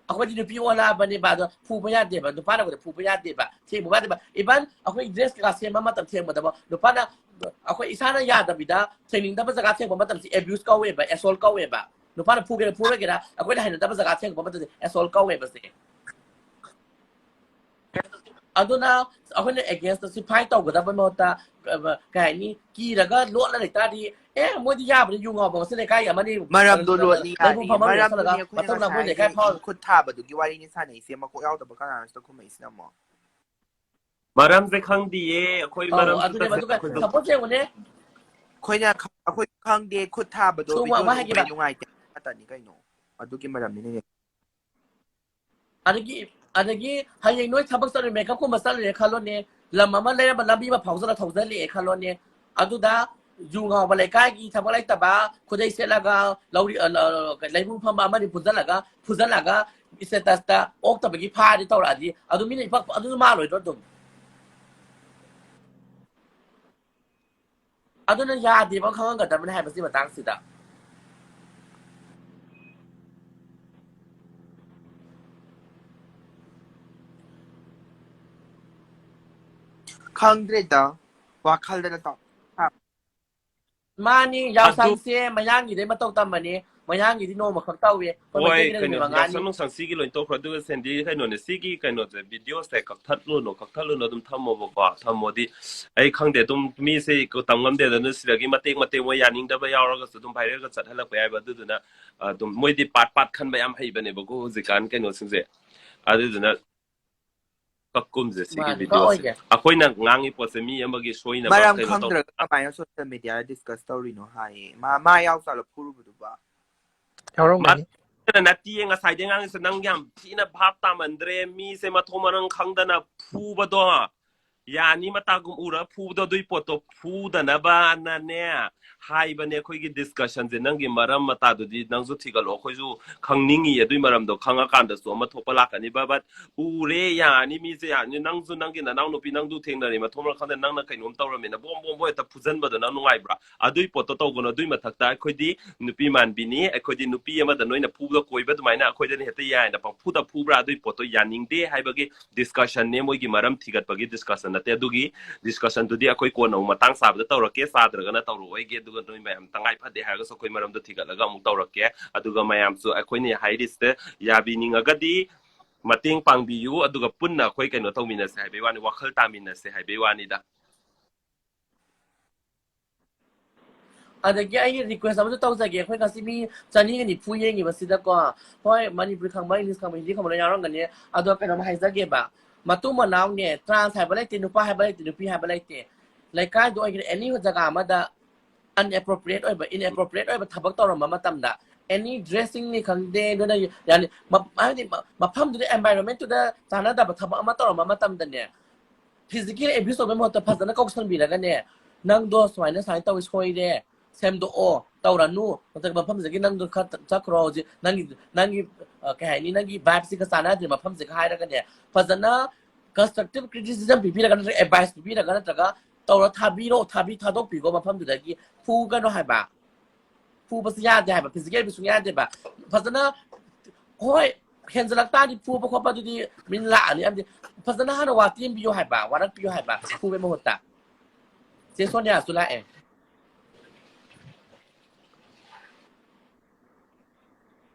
ꯑꯩꯈꯣꯏꯗꯤ ꯅꯨꯄꯤ ꯑꯣꯜꯂꯛꯑꯕꯅꯦꯕ꯫ ꯑꯗꯣ ꯐꯨꯕ ꯌꯥꯗꯦꯕ, ꯅꯨꯄꯥꯅ ꯑꯩꯈꯣꯏꯗ ꯐꯨꯕ ꯌꯥꯗꯦꯕ, ꯊꯦꯡꯕ ꯌꯥꯗꯦꯕ꯫ ꯏꯚꯟ ꯑꯩꯈꯣꯏ ꯗ꯭ꯔꯦꯁ ꯀꯩꯀꯥ ꯁꯦꯝꯕ ꯃꯇꯝ ꯊꯦꯡꯕꯗꯕ ꯅꯨꯄꯥꯅ ꯑꯩꯈꯣꯏ ꯏꯁꯥꯅ ꯌꯥꯗꯕꯤꯗ ꯊꯦꯡꯅꯤꯡꯗꯕ ꯖꯒꯥ ꯊꯦꯡꯕ ꯃꯇꯝꯁꯤ ꯑꯦꯕ꯭ꯌꯨꯁ ꯀꯧꯋꯦꯕ, ꯑꯦꯁꯣꯜ ꯀꯧꯋꯦꯕ꯫ ꯅꯨꯄꯥꯅ ꯐꯨꯒꯦꯔꯥ ꯐꯨꯔꯣꯏꯒꯦꯔꯥ ꯑꯩꯈꯣꯏꯅ ꯍꯩꯅꯗꯕ ꯖꯒꯥ ꯊꯦꯡꯕ ꯃꯇꯝꯁꯦ ꯑꯦꯁꯣꯜ ꯀꯧꯋꯦꯕ ꯁꯦ꯫ ꯑꯗꯨꯅ ꯑꯩꯈꯣꯏꯅ ꯑꯦꯒꯦꯟꯁꯇ ꯁꯤ ꯐꯥꯏꯠ ꯇꯧꯒꯗꯕ ꯃꯍꯨꯠꯇ ꯑ, ꯀꯩ ꯍꯥꯏꯅꯤ, ꯀꯤꯔꯒ ꯂꯣꯠꯂ ꯂꯩꯇꯥꯔꯗꯤ ꯑꯦ ꯃꯣꯏꯗꯤ ꯌꯥꯕꯅꯤ, ꯌꯨ ꯉꯥꯎꯕ ꯃꯁꯤ ꯂꯩꯀꯥꯏꯒꯤ ꯑꯃꯅꯤ ꯃꯔꯝꯗꯣ ꯑ, ꯂꯣꯠꯂꯤ ꯂꯩꯕꯨꯡ ꯌꯥꯔꯤ꯫ ꯐꯝꯃ ꯃꯔꯝꯗꯨꯅꯤ ꯂꯣꯠꯁꯜꯂꯒ ꯑꯩꯈꯣꯏꯅ ꯃꯇꯧꯅ ꯃꯣꯏ ꯉꯁꯥꯏ ꯂꯩꯀꯥꯏ ꯐꯥꯎ ꯈꯨꯠ ꯊꯥꯕꯗꯨꯒꯤ ꯋꯥꯔꯤ ꯅꯤꯁꯥꯅ ꯑꯩꯁꯦ ꯃꯀꯣꯛ ꯌꯥꯎꯗꯕ ꯀꯅꯥꯅꯣ ꯁꯤꯗ ꯈꯨꯝꯃꯛꯏꯁꯤꯅ ꯑꯃꯨꯛ? ꯃꯔꯝꯁꯦ ꯈꯪꯗꯤꯌꯦ ꯑꯩꯈꯣꯏ꯫ ꯑꯧ, ꯃꯔꯝꯁꯨ ꯑꯗꯨꯅꯦꯕ꯫ ꯇꯁꯦꯡꯅ ꯑꯗꯨꯒ ꯑꯩꯈꯣꯏ ꯁꯄꯣꯁ ꯌꯦꯡꯉꯨꯅꯦ, ꯑꯩꯈꯣꯏꯅ ꯈ- ꯑꯩꯈꯣꯏ ꯈꯪꯗꯦ꯫ ꯈꯨꯠ ꯊꯥꯕꯗꯣ ꯁꯣꯝ ꯚꯤꯗꯤꯑꯣ ꯑꯃ ꯅꯝꯕ ꯍꯥꯏꯒꯦꯕ꯫ ꯅꯨꯡꯉꯥꯏꯇꯦ ꯉꯥꯛꯇꯅꯤ ꯀꯩꯅꯣ꯫ ꯑꯗꯨꯒꯤ ꯃꯔꯝꯅꯤꯅꯦ꯫ ꯑꯗꯒꯤ ꯑꯗꯒꯤ ꯍꯌꯦꯡ ꯅꯣꯏ ꯊꯕꯛ ꯆꯠꯂꯨꯔꯦ, ꯃꯦꯀꯞꯀꯨꯝꯕ ꯆꯠꯂꯨꯔꯦ ꯈꯜꯂꯣꯅꯦ, ꯂꯝ ꯑꯃ ꯂꯩꯔꯝꯕ ꯂꯝꯕꯤ ꯑꯃ ꯐꯥꯎꯖꯜꯂ ꯊꯧꯖꯜꯂꯛꯑꯦ ꯈꯜꯂꯣꯅꯦ꯫ ꯑꯗꯨꯗ ꯌꯨ ꯉꯥꯎꯕ ꯂꯩꯀꯥꯏꯒꯤ ꯊꯕꯛ ꯂꯩꯇꯕ, ꯈꯨꯗꯩ ꯁꯦꯠꯂꯒ ꯂꯧꯔꯤ-, ꯑ, ꯂ-, ꯂ-, ꯂꯩꯕꯨꯡ ꯐꯝꯕ ꯑꯃꯅꯤ ꯄꯨꯟꯁꯤꯜꯂꯒ, ꯐꯨꯖꯜꯂꯒ status ꯇ ꯑꯣꯛꯇꯕꯒꯤ ꯐꯥꯔꯗꯤ ꯇꯧꯔꯛꯑꯗꯤ, ꯑꯗꯨ ꯃꯤꯅ ꯏꯄꯛ-, ꯑꯗꯨꯁꯨ ꯃꯥꯜꯂꯣꯏꯗ꯭ꯔꯣ ꯑꯗꯨꯝ? ꯑꯗꯨꯅ ꯌꯥꯗꯦꯕ, ꯈꯪꯍꯟꯒꯗꯕꯅꯤ ꯍꯥꯏꯕꯁꯤ ꯃꯇꯥꯡꯁꯤꯗ꯫ ꯈꯪꯗ꯭ꯔꯦꯗ꯫ ꯋꯥꯈꯜꯗꯅ ꯇꯧ꯫ ꯃꯥꯅꯤ, ꯌꯥꯎꯁꯪꯁꯦ ꯃꯌꯥꯡꯒꯤꯗꯩ ꯃꯇꯧ ꯇꯝꯕꯅꯤ꯫ ꯃꯌꯥꯡꯒꯤꯗꯤ ꯅꯣꯡꯃ ꯈꯛ ꯇꯧꯏ꯫ ꯑꯩꯈꯣꯏ ꯍꯣꯏ, ꯃꯩꯇꯩꯒꯤꯅ ꯅꯨꯃꯤꯠ ꯀꯩꯅꯣ, ꯃꯉꯥꯅꯤ꯫ ꯌꯥꯎꯁꯪ ꯅꯨꯡꯁꯪ ꯁꯤꯒꯤ ꯂꯣꯏ ꯇꯧꯈ꯭ꯔꯣ꯫ ꯑꯗꯨꯒ ꯁꯦꯟꯗꯤ, ꯀꯩꯅꯣꯅꯦ, ꯁꯤꯒꯤ ꯀꯩꯅꯣꯁꯦ, video ꯁꯦ ꯀꯛꯊꯠꯂꯨꯅꯨ, ꯀꯛꯊꯠꯂꯨꯅꯨ, ꯑꯗꯨꯝ ꯊꯝꯃꯣꯕꯀꯣ꯫ ꯊꯝꯃꯣꯗꯤ, ꯑꯩ ꯈꯪꯗꯦ, ꯑꯗꯨꯝ ꯃꯤꯁꯦ ꯇꯝ ꯉꯝꯗꯦ꯫ ꯑꯗꯨꯅ ꯁꯤꯗꯒꯤ ꯃꯇꯦꯛ ꯃꯇꯦꯛ ꯃꯣꯏ ꯌꯥꯅꯤꯡꯗꯕ ꯌꯥꯎꯔꯒꯁꯨ ꯑꯗꯨꯝ viral ꯒ ꯆꯠꯍꯜꯂꯛꯄ ꯌꯥꯏꯕ꯫ ꯑꯗꯨꯗꯨꯅ, ꯑ, ꯑꯗꯨꯝ ꯃꯣꯏꯗꯤ part part ꯈꯟꯕ ꯌꯥꯝ ꯍꯩꯕꯅꯦꯕꯀꯣ ꯍꯧꯖꯤꯛꯀꯥꯟ ꯀꯩꯅꯣꯁꯤꯡꯁꯦ꯫ ꯑꯗꯨꯗꯨꯅ ꯀꯛꯀꯨꯝꯁꯦ ꯁꯤꯒꯤ ꯃꯥꯅꯤ, video ꯁꯦ꯫ ꯀꯛꯑꯣꯏꯒꯦ꯫ ꯑꯩꯈꯣꯏꯅ ꯉꯥꯡꯉꯤ ꯄꯣꯠꯁꯦ ꯃꯤ ꯑꯃꯒꯤ ꯁꯣꯏꯅꯕ ꯃꯔꯝ ꯀꯩꯅꯣ ꯇꯧ- ꯈꯪꯗ꯭ꯔꯒ ꯀꯃꯥꯏꯅ social media discuss ꯇꯧꯔꯤꯅꯣ ꯍꯥꯏꯌꯦ꯫ ꯃꯥ, ꯃꯥ ꯌꯥꯎ ꯆꯠꯂ ꯐꯨꯔꯨꯕꯗꯨꯕ꯫ ꯌꯥꯎꯔꯝꯒꯅꯤ꯫ ꯅꯠꯇꯤꯌꯦ, ꯉꯁꯥꯏꯗꯩ ꯉꯥꯡꯉꯤꯁꯦ ꯅꯪ ꯌꯥꯝ ꯊꯤꯅ ꯚꯥꯞ ꯇꯥꯃꯟꯗ꯭ꯔꯦ꯫ ꯃꯤꯁꯦ ꯃꯊꯣꯡ ꯃꯔꯝ ꯈꯪꯗꯅ ꯐꯨꯕꯗꯣ, ꯌꯥꯅꯤ ꯃꯇꯥꯒꯨꯝ ꯎꯔ ꯐꯨꯕꯗꯣ, ꯑꯗꯨꯏ ꯄꯣꯠꯇꯣ ꯐꯨꯗꯅꯕꯅꯅꯦ ꯍꯥꯏꯕꯅꯦ꯫ ꯑꯩꯈꯣꯏꯒꯤ discussion ꯁꯦ, ꯅꯪꯒꯤ ꯃꯔꯝ ꯃꯇꯥꯗꯨꯗꯤ ꯅꯪꯁꯨ ꯊꯤꯒꯠꯂꯣ, ꯑꯩꯈꯣꯏꯁꯨ ꯈꯪꯅꯤꯡꯉꯤ ꯑꯗꯨꯏ ꯃꯔꯝꯗꯣ꯫ ꯈꯪꯉꯀꯥꯟꯗꯁꯨ ꯑꯃ ꯊꯣꯛꯄ ꯂꯥꯛꯀꯅꯤꯕ꯫ But ꯎꯔꯦ, ꯌꯥꯅꯤ, ꯃꯤꯁꯦ ꯌꯥꯅꯤ, ꯅꯪꯁꯨ ꯅꯪꯒꯤ ꯅꯅꯥꯎ ꯅꯨꯄꯤ ꯅꯪꯗꯨ ꯊꯦꯡꯅꯔꯦ, ꯃꯊꯣꯡ ꯃꯔꯝ ꯈꯪꯗꯅ ꯅꯪꯅ ꯀꯩꯅꯣꯝ ꯇꯧꯔꯝꯃꯤꯅ ꯕꯣꯝ ꯕꯣꯝ ꯕꯣꯝ ꯍꯦꯛꯇ ꯐꯨꯖꯟꯕꯗꯣ ꯅꯪ ꯅꯨꯡꯉꯥꯏꯕ꯭ꯔꯥ? ꯑꯗꯨꯏ ꯄꯣꯠꯇꯣ ꯇꯧꯒꯅꯨ꯫ ꯑꯗꯨꯏ ꯃꯊꯛꯇ ꯑꯩꯈꯣꯏꯗꯤ ꯅꯨꯄꯤ ꯃꯥꯟꯕꯤꯅꯤ, ꯑꯩꯈꯣꯏꯗꯤ ꯅꯨꯄꯤ ꯑꯃꯗ ꯅꯣꯏꯅ ꯐꯨꯕ ꯀꯣꯏꯕ ꯑꯗꯨꯃꯥꯏꯅ ꯑꯩꯈꯣꯏꯗꯗꯤ ꯍꯦꯛꯇ ꯌꯥꯏꯅ ꯄꯪꯐꯨꯗ ꯐꯨꯕ꯭ꯔꯥ? ꯑꯗꯨꯏ ꯄꯣꯠꯇꯣ ꯌꯥꯅꯤꯡꯗꯦ ꯍꯥꯏꯕꯒꯤ discussion ꯅꯦ, ꯃꯣꯏꯒꯤ ꯃꯔꯝ ꯊꯤꯒꯠꯄꯒꯤ discussion ꯅꯠꯇꯦ꯫ ꯑꯗꯨꯒꯤ discussion ꯗꯨꯗꯤ ꯑꯩꯈꯣꯏ ꯀꯣꯟꯅ ꯑꯃꯨꯛ ꯃꯇꯥꯡ ꯆꯥꯕꯗ ꯇꯧꯔꯛꯀꯦ, ꯆꯥꯗ꯭ꯔꯒꯅ ꯇꯧꯔꯛꯑꯣꯏꯒꯦ꯫ ꯑꯗꯨꯒ ꯅꯣꯏ ꯃꯌꯥꯝ ꯇꯉꯥꯏ ꯐꯗꯦ ꯍꯥꯏꯔꯒꯁꯨ ꯑꯩꯈꯣꯏ ꯃꯔꯝꯗꯣ ꯊꯤꯒꯠꯂꯒ ꯑꯃꯨꯛ ꯇꯧꯔꯛꯀꯦ꯫ ꯑꯗꯨꯒ ꯃꯌꯥꯝꯁꯨ ꯑꯩꯈꯣꯏꯅ ꯍꯥꯏꯔꯤꯁꯦ ꯌꯥꯕꯤꯅꯤꯡꯉꯒꯗꯤ ꯃꯇꯦꯡ ꯄꯥꯡꯕꯤꯌꯨ, ꯑꯗꯨꯒ ꯄꯨꯟꯅ ꯑꯩꯈꯣꯏ ꯀꯩꯅꯣ ꯇꯧꯃꯤꯟꯅꯁꯦ ꯍꯥꯏꯕꯩ ꯋꯥꯅꯤ, ꯋꯥꯈꯜ ꯇꯥꯃꯤꯟꯅꯁꯦ ꯍꯥꯏꯕꯩ ꯋꯥꯅꯤꯗ꯫ ꯑꯗꯒꯤ ꯑꯩ request ꯑꯃꯁꯨ ꯇꯧꯖꯒꯦ꯫ ꯑꯩꯈꯣꯏ ꯉꯁꯤ ꯃꯤ ꯆꯅꯤꯒ ꯅꯤꯐꯨ ꯌꯦꯡꯉꯤꯕꯁꯤꯗꯀꯣ, ꯍꯣꯏ, ꯃꯅꯤꯄꯨꯔꯤ ꯈꯪꯕ, English ꯈꯪꯕ, ꯍꯤꯟꯗꯤ ꯈꯪꯕ ꯂꯣꯏ ꯌꯥꯎꯔꯝꯒꯅꯤ꯫ ꯑꯗꯣ ꯀꯩꯅꯣꯝ ꯍꯥꯏꯖꯒꯦꯕ, ꯃꯇꯨ ꯃꯅꯥꯎꯅꯦ, trans ꯍꯥꯏꯕ ꯂꯩꯇꯦ, ꯅꯨꯄꯥ ꯍꯥꯏꯕ ꯂꯩꯇꯦ, ꯅꯨꯄꯤ ꯍꯥꯏꯕ ꯂꯩꯇꯦ꯫ ꯂꯩꯀꯥꯏꯗ ꯑꯣꯏꯒꯦꯔꯥ, any ꯖꯒꯥ ꯑꯃꯗ inappropriate ꯑꯣꯏꯕ, inappropriate ꯑꯣꯏꯕ ꯊꯕꯛ ꯇꯧꯔꯝꯕ ꯃꯇꯝꯗ, any dressing ꯅꯤ ꯈꯪꯗꯦ, ꯅꯣꯏꯅ ꯌꯥꯅꯤ, ꯃ-, ꯍꯥꯏꯕꯗꯤ ꯃ-, ꯃꯐꯝꯗꯨꯗ, environment ꯇꯨꯗ ꯆꯥꯟꯅꯗꯕ ꯊꯕꯛ ꯑꯃ ꯇꯧꯔꯝꯕ ꯃꯇꯝꯗꯅꯦ, physical abuse ꯇꯧꯕꯩ ꯃꯍꯨꯠꯇ ꯐꯖꯅ ꯀꯧꯁꯟꯕꯤꯔꯒꯅꯦ, ꯅꯪꯗꯣ ꯁꯨꯃꯥꯏꯅ ꯁꯨꯃꯥꯏꯅ ꯇꯧꯋꯤ, ꯁꯣꯏꯔꯦ, ꯁꯦꯝꯗꯣꯛꯑꯣ, ꯇꯧꯔꯅꯨ, ꯅꯠꯇ꯭ꯔꯒ ꯃꯐꯝꯁꯤꯗꯒꯤ ꯅꯪꯗꯣ ꯈꯔ ꯆꯠꯈ꯭ꯔꯣ, ꯍꯧꯖꯤꯛ ꯅꯪꯒꯤ, ꯅꯪꯒꯤ, ꯑ, ꯀꯩ ꯍꯥꯏꯅꯤ, ꯅꯪꯒꯤ vibe ꯁꯤꯒ ꯆꯥꯟꯅꯗ꯭ꯔꯦ ꯃꯐꯝꯁꯤꯒ ꯍꯥꯏꯔꯒꯅꯦ, ꯐꯖꯅ constructive criticism ꯄꯤꯕꯤꯔꯒ, ꯅꯠꯇ꯭ꯔꯒ advice ꯄꯤꯕꯤꯔꯒ, ꯅꯠꯇ꯭ꯔꯒ ꯇꯧꯔ ꯊꯥꯕꯤꯔꯣ, ꯊꯥꯕꯤ-, ꯊꯥꯗꯣꯛꯄꯤꯈꯣ ꯃꯐꯝꯗꯨꯗꯒꯤ꯫ ꯐꯨꯒꯅꯣ ꯍꯥꯏꯕ, ꯐꯨꯕꯁꯨ ꯌꯥꯗꯦ ꯍꯥꯏꯕ, physically ꯁꯨꯡꯌꯥ ꯌꯥꯗꯦꯕ꯫ ꯐꯖꯅ, ꯍꯣꯏ, ꯍꯦꯟꯖꯜꯂꯛ ꯇꯥꯔꯗꯤ ꯐꯨꯕ ꯈꯣꯠꯄꯗꯨꯗꯤ ꯃꯤꯅ ꯂꯥꯛꯑꯅꯤ ꯍꯥꯏꯕꯗꯤ, ꯐꯖꯅ ꯍꯥꯟꯅ ꯋꯥ ꯇꯦꯝꯕꯤꯌꯣ ꯍꯥꯏꯕ, ꯋꯥꯔꯛꯄꯤꯌꯣ ꯍꯥꯏꯕ, ꯐꯨꯕꯩ ꯃꯍꯨꯠꯇ꯫ ꯆꯦ ꯁꯣꯅꯤꯌꯥꯁꯨ ꯂꯥꯛꯑꯦ꯫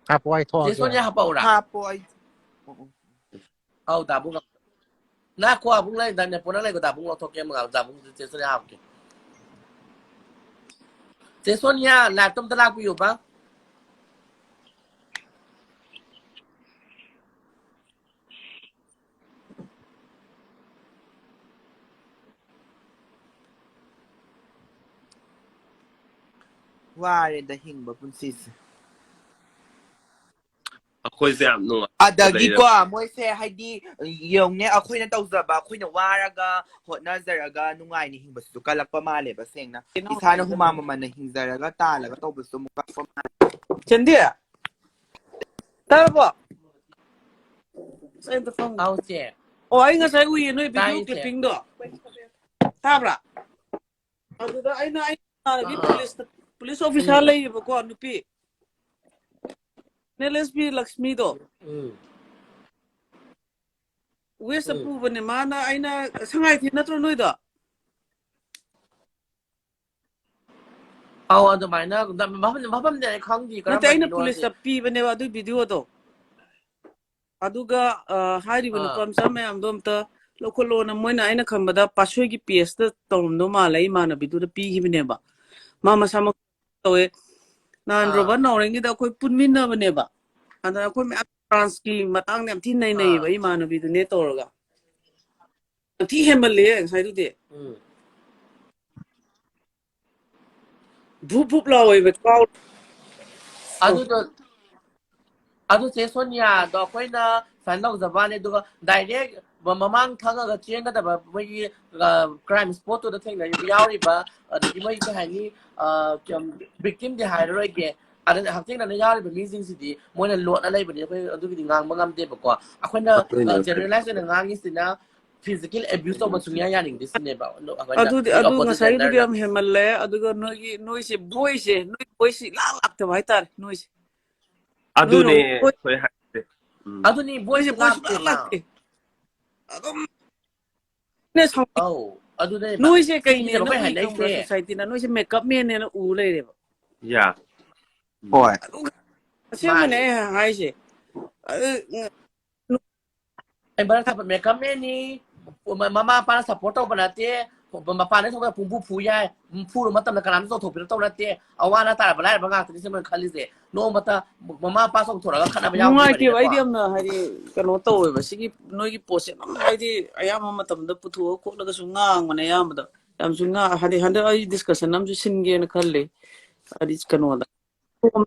ꯍꯥꯞꯄꯣ, ꯑꯩ ꯆꯦ ꯊꯣꯛꯑꯒꯦ꯫ ꯁꯣꯅꯤꯌꯥ ꯍꯥꯄꯛꯎꯔꯥ? ꯍꯥꯞꯄꯣ ꯑꯩ꯫ ꯎꯝ, ꯎꯝ꯫ ꯑꯧ, ꯗꯥꯕꯨꯡ ꯂꯥꯛ-, ꯉꯥꯏꯈꯣ, ꯑꯕꯨꯡ ꯂꯩꯗꯥꯏꯅꯦ? ꯄꯣ, ꯅꯪ ꯂꯩꯀꯣ, ꯗꯥꯕꯨꯡ ꯂꯧꯊꯣꯛꯀꯦ, ꯑꯃꯨꯛ ꯗꯥꯕꯨꯡ ꯆꯦ ꯁꯣꯅꯤꯌꯥ ꯍꯥꯞꯀꯦ꯫ ꯆꯦ ꯁꯣꯅꯤꯌꯥ, live ꯇ ꯑꯝꯇ ꯂꯥꯛꯄꯤꯌꯨꯕ꯫ ꯋꯥꯔꯦꯗ ꯍꯤꯡꯕ ꯄꯨꯟꯁꯤꯁꯦ꯫ ꯑꯩꯈꯣꯏꯁꯦ ꯌꯥꯝ ꯅꯨꯡꯉꯥꯏ꯫ ꯑꯗꯒꯤꯀꯣ, ꯃꯣꯏꯁꯦ ꯍꯥꯏꯗꯤ ꯌꯦꯡꯉꯨꯅꯦ, ꯑꯩꯈꯣꯏꯅ ꯇꯧꯖꯕ, ꯑꯩꯈꯣꯏꯅ ꯋꯥꯔꯒ ꯍꯣꯠꯅꯖꯔꯒ ꯅꯨꯡꯉꯥꯏꯅ ꯍꯤꯡꯕꯁꯤꯁꯨ ꯀꯜꯂꯛꯄ ꯃꯥꯜꯂꯦꯕ꯫ ꯁꯦꯡꯅ ꯏꯁꯥꯅ ꯍꯨꯃꯥꯡ ꯃꯃꯜꯅ ꯍꯤꯡꯖꯔꯒ ꯇꯥꯜꯂꯒ ꯇꯧꯕꯁꯨ ꯑꯃꯨꯛ ꯀꯜꯂꯛꯄ ꯃꯥꯜꯂꯦ꯫ ꯆꯦꯟꯗꯤ, ꯇꯥꯔꯕꯣ? ꯑꯁ, ꯑꯩ ꯑꯝꯇ ꯐꯝꯒꯦ꯫ ꯍꯥꯎ ꯆꯦ꯫ ꯑꯣ, ꯑꯩ ꯉꯁꯥꯏ ꯎꯏꯌꯦ ꯅꯣꯏ video ꯇꯥꯏꯌꯦ ꯆꯦ꯫ clipping ꯗꯣ꯫ ꯇꯥꯕ꯭ꯔꯥ? ꯑꯗꯨꯗ ꯑꯩꯅ, ꯑꯩ ꯏꯃꯥꯟꯅꯕꯤ ꯑꯥ꯫ police, police officer ꯎꯝ꯫ ꯂꯩꯌꯦꯕꯀꯣ, ꯅꯨꯄꯤ꯫ N L S P ꯂꯛꯁꯃꯤꯗꯣ꯫ ꯎꯝ꯫ West ꯎꯝ꯫ ꯄꯨꯕꯅꯦ ꯃꯥꯅ, ꯑꯩꯅ, ꯁꯉꯥꯏꯊꯦꯜ ꯅꯠꯇ꯭ꯔꯣ ꯅꯣꯏꯗꯣ? ꯑꯧ, ꯑꯗꯨꯃꯥꯏꯅ ꯃꯐꯝ, ꯃꯐꯝꯗꯤ ꯑꯩ ꯈꯪꯗꯦ, ꯅꯠꯇꯦ, ꯑꯩꯅ ꯀꯔꯝꯕꯒꯤꯅꯣ police ꯍꯧꯖꯤꯛ? ꯇ ꯄꯤꯕꯅꯦꯕ ꯑꯗꯨ video ꯗꯣ꯫ ꯑꯗꯨꯒ, ꯑ, ꯍꯥꯏꯔꯤꯕ ꯅꯨꯄꯥ ꯑꯥ꯫ ꯃꯆꯥ ꯃꯌꯥꯝꯗꯣ ꯑꯝꯇ ꯂꯧꯈꯠꯂꯣꯅ ꯃꯣꯏꯅ ꯑꯩꯅ ꯈꯟꯕꯗ ꯄꯥꯁꯣꯏꯒꯤ page ꯇ ꯇꯧꯔꯝꯗꯧ ꯃꯥꯜꯂꯦ, ꯏꯃꯥꯟꯅꯕꯤꯗꯨꯗ ꯄꯤꯈꯤꯕꯅꯦꯕ꯫ ꯃꯥ ꯃꯁꯥꯃꯛ ꯇꯧꯋꯦ꯫ ꯅꯍꯥꯟ ꯑꯥ꯫ ꯔꯣꯕꯥꯔꯠ ꯅꯥꯎꯔꯦꯝꯒꯤꯗ ꯑꯩꯈꯣꯏ ꯄꯨꯟꯃꯤꯟꯅꯕꯅꯦꯕ꯫ ꯑꯗ ꯑꯩꯈꯣꯏ ꯃꯌꯥꯝ dance ꯀꯤ ꯃꯇꯥꯡꯗ ꯌꯥꯝ ꯊꯤꯅ ꯅꯩꯅꯩꯌꯦꯕ, ꯑꯥ꯫ ꯏꯃꯥꯟꯅꯕꯤꯗꯨꯅꯦ ꯇꯧꯔꯒ꯫ ꯌꯥꯝ ꯊꯤ ꯍꯦꯟꯃꯜꯂꯦ ꯉꯁꯥꯏꯗꯨꯗꯤ꯫ ꯎꯝ꯫ ꯚꯨꯞ ꯚꯨꯞ ꯂꯥꯎꯋꯦꯕ꯫ ꯑꯗꯨꯗꯣ, ꯑꯗꯨ ꯆꯦ ꯁꯣꯅꯤꯌꯥꯗꯣ ꯑꯩꯈꯣꯏꯅ ꯁꯨꯃꯥꯏꯅ ꯇꯧꯖꯕ ꯋꯥꯅꯤ, ꯑꯗꯨꯒ direct ꯃ-, ꯃꯃꯥꯡ ꯈꯪꯉꯒ ꯆꯦꯟꯒꯗꯕ ꯃꯣꯏꯒꯤ, ꯑ, crime spot ꯇꯨꯗ ꯊꯦꯡꯅꯔꯤꯕ, ꯌꯥꯎꯔꯤꯕ, ꯑꯗꯒꯤ ꯃꯣꯏ ꯀꯩ ꯍꯥꯏꯅꯤ, ꯑ, ꯀꯩꯝ-, victim ꯗꯤ ꯍꯥꯏꯔꯔꯣꯏꯒꯦ, ꯑꯗ ꯍꯛꯊꯦꯡꯅꯅ ꯌꯥꯎꯔꯤꯕ ꯃꯤꯁꯤꯡꯁꯤꯗꯤ ꯃꯣꯏꯅ ꯂꯣꯠꯅ ꯂꯩꯕꯅꯤ, ꯑꯩꯈꯣꯏ ꯑꯗꯨꯒꯤꯗꯤ ꯉꯥꯡꯕ ꯉꯝꯗꯦꯕꯀꯣ꯫ ꯑꯩꯈꯣꯏꯅ, ꯑ, ꯑꯗꯨꯅꯦ꯫ Generalize ꯑꯣꯏꯅ ꯉꯥꯡꯉꯤꯁꯤꯅ physical abuse ꯇꯧꯕ ꯁꯨꯡꯌꯥ ꯌꯥꯅꯤꯡꯗꯦ ꯁꯤꯅꯦꯕ, ꯑꯩꯈꯣꯏꯅ ꯑꯗꯨꯗꯤ, ꯍꯧꯖꯤꯛ ꯑꯗꯨ opposite ꯉꯁꯥꯏꯗꯨꯗꯤ gender ꯗ꯫ ꯌꯥꯝ ꯍꯦꯟꯃꯜꯂꯦ꯫ ꯑꯗꯨꯒ ꯅꯣꯏꯒꯤ, ꯅꯣꯏꯁꯦ voice ꯁꯦ, ꯅꯣꯏ voice ꯁꯦ ꯏꯂꯥꯛ ꯂꯥꯛꯇꯕ ꯍꯥꯏꯇꯥꯔꯦ, ꯅꯣꯏꯁꯦ꯫ ꯑꯗꯨꯅꯦ ꯅꯣꯏꯔꯣꯝ voice ꯑꯩꯈꯣꯏ ꯍꯥꯏꯁꯦ꯫ ꯎꯝ꯫ ꯑꯗꯨꯅꯤ, voice ꯅꯣꯏꯁꯦ voice ꯁꯨꯡꯂꯥꯛ ꯂꯥꯛꯇꯦꯕ꯫ ꯂꯥꯛꯇꯦ꯫ ꯑꯗꯨꯝ ꯅꯦ ꯁꯥꯎ-, ꯑꯧ, ꯑꯗꯨꯅꯦꯕ꯫ ꯅꯣꯏꯁꯦ ꯀꯩꯅꯦꯅ ꯁꯤꯅꯦꯕ ꯑꯩꯈꯣꯏ ꯎꯏ ꯈꯪꯕ꯭ꯔꯥ? ꯍꯥꯏꯅꯩꯁꯦ꯫ Society ꯅ ꯅꯣꯏꯁꯦ makeup man ꯅꯦꯅ ꯎ ꯂꯩꯔꯦꯕ꯫ ꯌꯥ꯫ ꯍꯣꯏ꯫ ꯑꯗꯨ ꯑꯁꯦꯡꯕꯅꯦ ꯃꯥꯅꯤ꯫ ꯑꯩ ꯍꯥꯏꯁꯦ꯫ ꯑꯗꯨ, ꯑꯩ ꯃꯔꯛ ꯊꯠꯄ makeup man ꯅꯤ, ꯃ-, ꯃꯃꯥ ꯃꯄꯥꯅ support ꯇꯧꯕ ꯅꯠꯇꯦ, ꯃ-, ꯃꯄꯥꯟꯗ ꯊꯣꯛꯂꯒ ꯄꯨꯡꯐꯨ ꯐꯨ ꯌꯥꯏ, ꯐꯨꯔꯨ ꯃꯇꯝꯗ ꯀꯅꯥꯝꯇ ꯆꯥꯎꯊꯣꯛꯄꯤꯔꯛꯇꯧ ꯅꯠꯇꯦ, ꯑꯋꯥ ꯑꯅꯥ ꯇꯥꯔꯕ ꯂꯥꯏꯔꯕ ꯉꯥꯛꯇꯅꯤ ꯁꯤ ꯃꯣꯏꯅ ꯈꯜꯂꯤꯁꯦ꯫ ꯅꯣꯡꯃꯇ ꯃꯃꯥ ꯃꯄꯥ ꯆꯥꯎꯊꯣꯔꯛꯑꯒ ꯈꯠꯅꯕ ꯅꯨꯡꯉꯥꯏꯇꯦꯕ, ꯌꯥꯎꯗ꯭ꯔꯤꯕꯅꯤꯅꯀꯣ꯫ ꯑꯩꯗꯤ ꯌꯥꯝꯅ ꯍꯥꯏꯗꯤ ꯀꯩꯅꯣ ꯇꯧꯋꯦꯕ, ꯁꯤꯒꯤ ꯅꯣꯏꯒꯤ ꯄꯣꯠꯁꯦ ꯑꯗꯨꯝ ꯍꯥꯏꯗꯤ ꯑꯌꯥꯝꯕ ꯃꯇꯝꯗ ꯄꯨꯊꯣꯛꯑ ꯈꯣꯠꯂꯒꯁꯨ ꯉꯥꯡꯕꯅꯦ ꯑꯌꯥꯝꯕꯗ꯫ ꯌꯥꯝꯁꯨ ꯉꯥ-, ꯍꯥꯏꯗꯤ ꯍꯟꯗꯛ ꯑꯩ discussion ꯑꯃꯁꯨ ꯁꯤꯟꯒꯦꯅ ꯈꯜꯂꯤ, ꯍꯥꯏꯗꯤ ꯀꯩꯅꯣꯗ꯫